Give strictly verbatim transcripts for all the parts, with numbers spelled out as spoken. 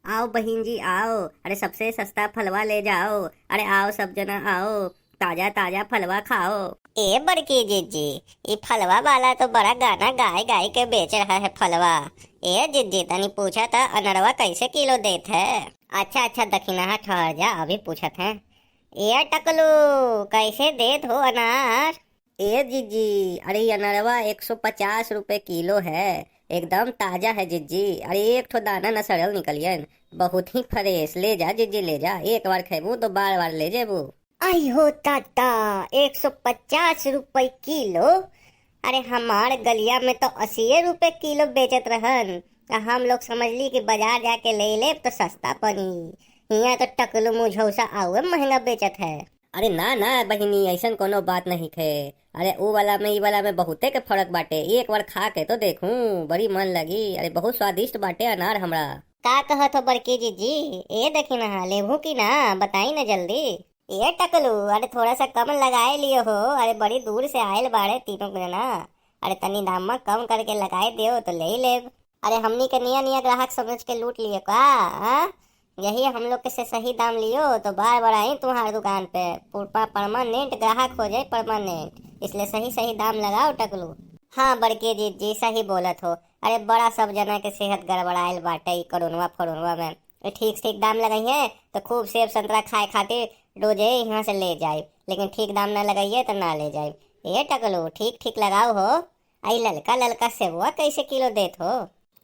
आओ बहिन जी, आओ, अरे सबसे सस्ता फलवा ले जाओ, अरे आओ सब जना आओ, ताजा ताजा फलवा खाओ। ए बड़की जिज्जी, ई फलवा वाला तो बड़ा गाना गाय गाय के बेच रहा है फलवा। ए जिज्जी, तनी पूछा था अनरवा कैसे किलो देत है? अच्छा अच्छा दखिनहा, ठहर जा, अभी पूछत है। ए टकलू, कैसे देत हो अनार? ए जिज्जी, अरे ई अनरवा एक सौ पचास रुपए किलो है, एकदम ताजा है जिज्जी। अरे एक ठो दाना न सड़ल निकलियन, बहुत ही फ्रेश। ले जा जिज्जी, ले जा, एक बार खैबू तो बार बार ले जेबू। आई हो ताता, एक सौ पचास रुपए किलो? अरे हमार गलिया में तो अस्सी रुपए किलो बेचत रहन, आ हम लोग समझली कि बाजार जाके ले लेब तो सस्ता पड़ी। हियाँ तो टकलू मुझौसा आउए महंगा बेचत है। अरे ना ना बहिनी, ऐसन कोनो बात नहीं खे। अरे ऊ वाला में ई वाला में बहुते के फर्क बाटे, एक बार खा के तो देखूं, बड़ी मन लगी। अरे बहुत स्वादिष्ट बाटे अनार हमरा। का कहत हो बड़की जिज्जी? ए दखिनहा, लेबू कि ना, बताई ना जल्दी। ए टकलू, अरे थोड़ा सा कम लगाए लियो हो, अरे बड़ी दूर से आयल बाड़े तीनों जना, अरे तनी दाम में कम करके लगाए दियो तो ले ही लेब। अरे हमनी के नया नया ग्राहक समझ के लूट लिए का? हाँ? यही हम लोग के से सही दाम लियो तो बार बार आई तुम्हार दुकान पे। पुरपा परमानेंट ग्राहक हो जाए, परमानेंट। इसलिए सही सही दाम लगाओ टकलू। हाँ बड़के जिज्जी, सही बोलत हो। अरे बड़ा सब जना के सेहत गड़बड़ाइल बाटे ई कोरोनवा फोरोनवा में। ए, ठीक ठीक दाम लगाइए तो खूब सेब संतरा खाए खातिर रोजे यहाँ से ले जाए, लेकिन ठीक दाम ना लगाइए तो ना ले जाए। ए टकलू, ठीक ठीक लगाओ हो। आई ललका ललका सेबवा कैसे किलो देत हो?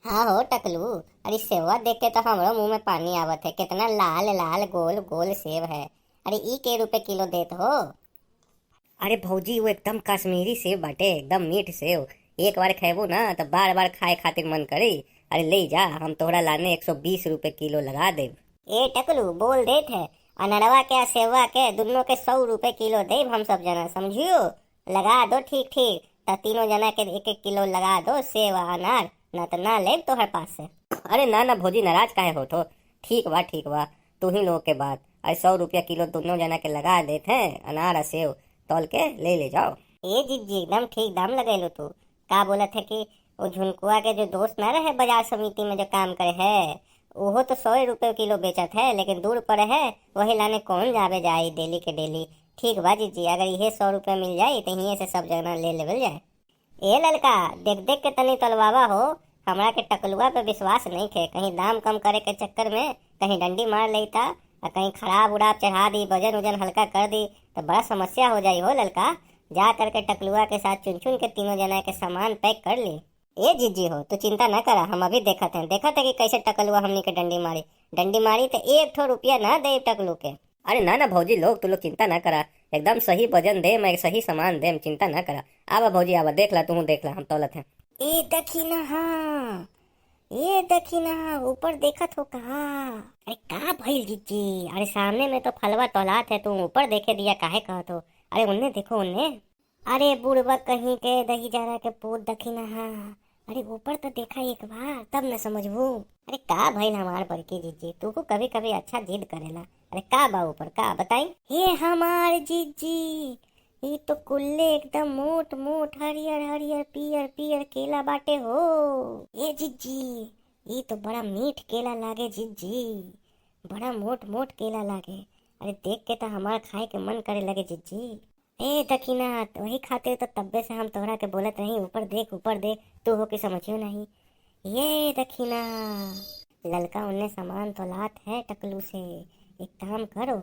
हाँ हो टकलू, अरे सेबवा देख के तो हमरो मुंह में पानी आवत है, कितना लाल लाल गोल गोल सेब है। अरे ई के रुपए किलो देत हो? अरे भौजी, वो एकदम कश्मीरी सेब बाटे, एकदम मीठ सेब। एक बार खैबू ना तो बार बार खाए खातिर मन करी। अरे ले जा, हम तोहरा लाने एक सौ बीस रुपए किलो लगा देब। ए टकलू, बोल देत है, अनरवा के आ सेबवा के दुनो के सौ रुपए किलो देब हम सब जना, समझियो? लगा दो ठीक ठीक, त तीनों जना के एक एक किलो लगा दो सेब आ अनार, ना त ना लेब तोहर पास से। अरे ना ना भौजी, नाराज काहे होत हो? ठीक बा, ठीक बा, तू ही लोग के बात। अरे सौ रुपया किलो दोनों जना के लगा देत हैं, अनार आ सेब तौल के ले ले जाओ। ए जिज्जी, एकदम ठीक दाम लगैलो तू। का बोलत है कि वो झुनकुआ के जो दोस्त ना रहे बाजार समिति में जो काम करे है, ओहो तो सौ रुपये किलो बेचत है, लेकिन दूर पड़े है, वही लाने कौन जावे जाई डेली के डेली। ठीक बा जिज्जी, अगर इहे सौ रुपया मिल जाई तो हिये से सब जना ले लेवल जाए। ए ललका, देख देख के तनी तलवावा हो, हमरा के टकलुआ पे विश्वास नहीं खे, कहीं दाम कम करे के चक्कर में कहीं डंडी मार लेता, आ कहीं खराब उराब चढ़ा दी, वजन उजन हल्का कर दी, तो बड़ा समस्या हो जाई हो ललका। जा करके टकलुआ के साथ चुन चुन के तीनों जना के सामान पैक कर ली। ए जिज्जी हो, तू चिंता ना करा, हम अभी देखत हैं, देखत है कि कैसे टकलुआ हमनी के डंडी मारी। डंडी मारी तो एक ठो रुपया ना दे टकलू के। अरे ना ना भौजी लोग, तू लोग चिंता ना करा, एकदम सही वजन देम, एक सही सामान देम, चिंता ना करा। आवा भौजी आवा, देख ला, तू देख ला, हम तौलत हैं। ए दखिनहा, ए दखिनहा, ऊपर देखत हो का? अरे का भइल जिज्जी? अरे सामने में तो फलवा तौलात है, तू ऊपर देखे दिया काहे कहत हो? अरे उन्ने देखो, उन्ने। अरे बुड़बक कहीं के, दही जरा के पूत दखिनहा। अरे ऊपर तो देखा एक बार, तब न समझबू। अरे का भइल हमार बड़की जिज्जी, तू को कभी कभी अच्छा जिद करेला। अरे का बा ऊपर, का बताई? हे हमार जिज्जी, ई तो कुल्ले एकदम मोट मोट हरियर हरियर पियर पियर केला बाटे हो। ए जिज्जी, ई तो बड़ा मीठ केला लागे जिज्जी, बड़ा मोट मोट केला लागे। अरे देख के तो हमार खाए के मन करे लगे जिज्जी। ए दखिना, वही खातिर तो तब्बे से हम तोहरा के बोलत रही, ऊपर देख, ऊपर देख, तू हो के समझियो नहीं। ये दखिना, ललका उन्ने सामान तोलात है टकलू से। एक काम करो,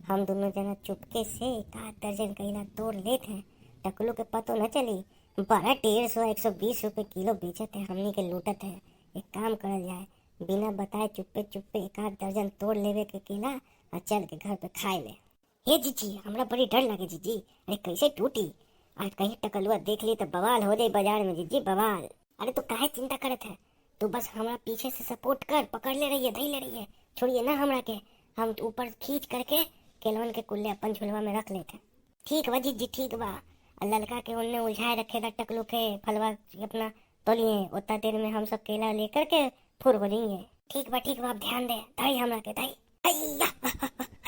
हम दोनों जना चुपके से एक आध दर्जन केला तोड़ लेत हैं, टकलू के पतो न चली। बड़ा डेढ़ सौ, एक सौ बीस रुपए किलो बेचत है, हमनी के लूटत है। एक काम करल जाए, बिना बताए चुप्पे चुप्पे एक आध दर्जन तोड़ लेवे के केला आ चल के घर पे खाए ले। हे जिज्जी, हमरा बड़ी डर लगे जिज्जी। अरे कैसे टूटी? आज कहीं टकलुआ देख ली तो बवाल हो जाई बाजार में जिज्जी, बवाल। अरे तू काहे चिंता करत है? तू बस हमरा पीछे से सपोर्ट कर, पकड़ ले रही है, धई ले रही है, छोड़िए ना हमरा के। हम तो ऊपर खींच करके केलवन के कुल्ले अपन झुलवा में रख लेते हैं। ठीक बा जिज्जी, ठीक बा। आ ललका के ओन्ने उलझाए रखे दा टकलू के फलवा अपना तोलिए, उतना देर में हम सब केला लेकर के फुर हो जाएंगे। ठीक बा, ठीक बा, आप ध्यान दे, धई हमरा के, धई। हैया,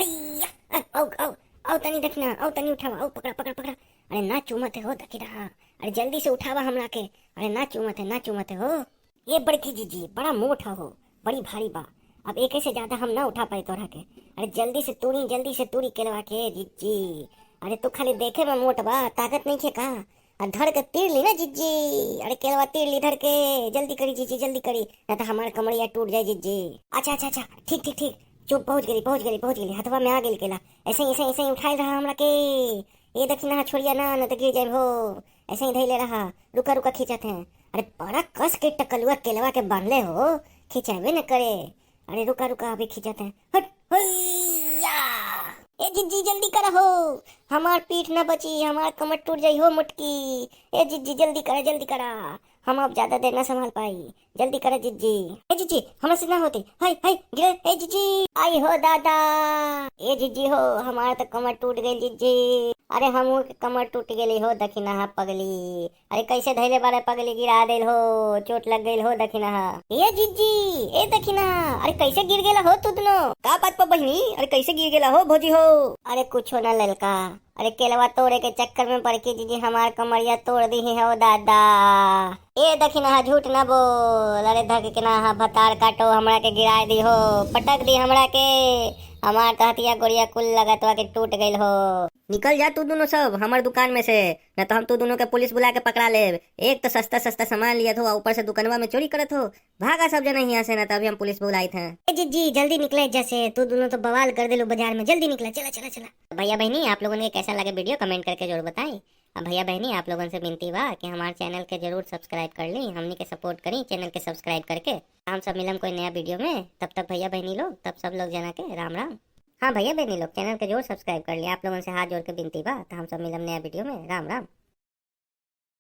हैया, आओ, आओ, आओ तनी दखिना, आओ तनी उठावा, आओ पकड़ा, पकड़ा, पकड़ा। अरे ना चूमत है हो दखिना, अरे जल्दी से उठावा हमरा के, अरे ना चूमत है, ना चूमत है हो। ये बड़की जिज्जी, बड़ा मोट हो, बड़ी भारी बा, अब एके से ज्यादा हम ना उठा पाई तोरा के। अरे जल्दी से तूड़ी, जल्दी से तूड़ी केलवा के जिज्जी। अरे तू खाली देखे में मोट बा, ताकत नइखे का? आ धर के तीर ली ना जिज्जी। अरे केलवा तीर ली धर के, जल्दी करी जिज्जी, जल्दी करी, ना तो हमार कमरिया टूट जाए जिज्जी। अच्छा अच्छा अच्छा, ठीक ठीक ठीक, चुप, पहुँच गेली, पहुँच गेली, पहुँच गेली, हथवा में आ गेली केला। ऐसे ही, ऐसे ही, ऐसे ही उठाए रहा हमरा के। ए दखिनहा छोड़िया ना, ना तो गिर जाए हो। ऐसे ही धैले रहा, रुका रुका, खींचत हैं। अरे बड़ा कस के टकलुआ केलवा के बांधले हो, खिंचावे न करे। अरे रुका रुका, अभी खींचत हैं। हट, होइया। ए जिज्जी जल्दी करा हो, हमार पीठ ना बची, हमार कमर टूट जाई हो मोटकी। ए जिज्जी जल्दी करा, जल्दी करा, हम अब ज्यादा देर ना संभाल पाई। जल्दी करा जिज्जी। ए जिज्जी, हमरा से ना होती। हाय हाय, गिरे। ए जिज्जी, आई हो दादा। ए जिज्जी हो, हमार तो कमर टूट गई जिज्जी। अरे हमहू के कमर टूट गेली हो दखिनहा पगली। अरे कैसे धैले बारे पगली, गिरा देल हो, चोट लग गइल हो दखिनहा। ए जिज्जी, ए दखिनहा, अरे कैसे गिर गेला हो तू दुनो? का बात बा बहिनी, अरे कैसे गिर गेला हो भौजी हो? अरे कुछो ना ललका, अरे केलवा तोड़े के चक्कर में पड़ के जिज्जी हमार कमरिया तोड़ दी हो दादा। ए दखिनहा झूठ ना बोल, अरे धक के ना हा भतार काटो, हमरा के गिराए दी हो, पटक दी हमरा के, हमार तो हथिया गोड़िया कुल लगत बा के टूट गइल हो। निकल जा तू दुनो सब हमर दुकान में से, न तो हम तू दुनो के पुलिस बुला के पकड़ा लेब। एक तो सस्ता सस्ता सामान लियत हो, ऊपर से दुकनवा में चोरी करत हो। भागा सब जने हियाँ से, न तो अभी हम पुलिस बुलाइत हैं। ए जिज्जी, जल्दी निकले जैसे, तू दुनो तो बवाल कर देलू बाजार में, जल्दी निकला, चला चला चला। तो भैया बहनी, आप लोगन के कैसा लगे वीडियो, कमेंट करके जरूर बताएं। अब भैया बहनी, आप लोगन से विनती बा कि हमारे चैनल के जरूर सब्सक्राइब कर ली, हमनी के सपोर्ट करी चैनल के सब्सक्राइब करके। हम सब मिलम कोई नया वीडियो में, तब तक भैया बहनी लोग, तब सब लोग जना के राम राम। हाँ भैया बहनी लोग, चैनल के जरूर सब्सक्राइब कर ली, आप लोगन से हाथ जोड़ के विनती बा। तो हम सब मिलम नया वीडियो में, राम राम।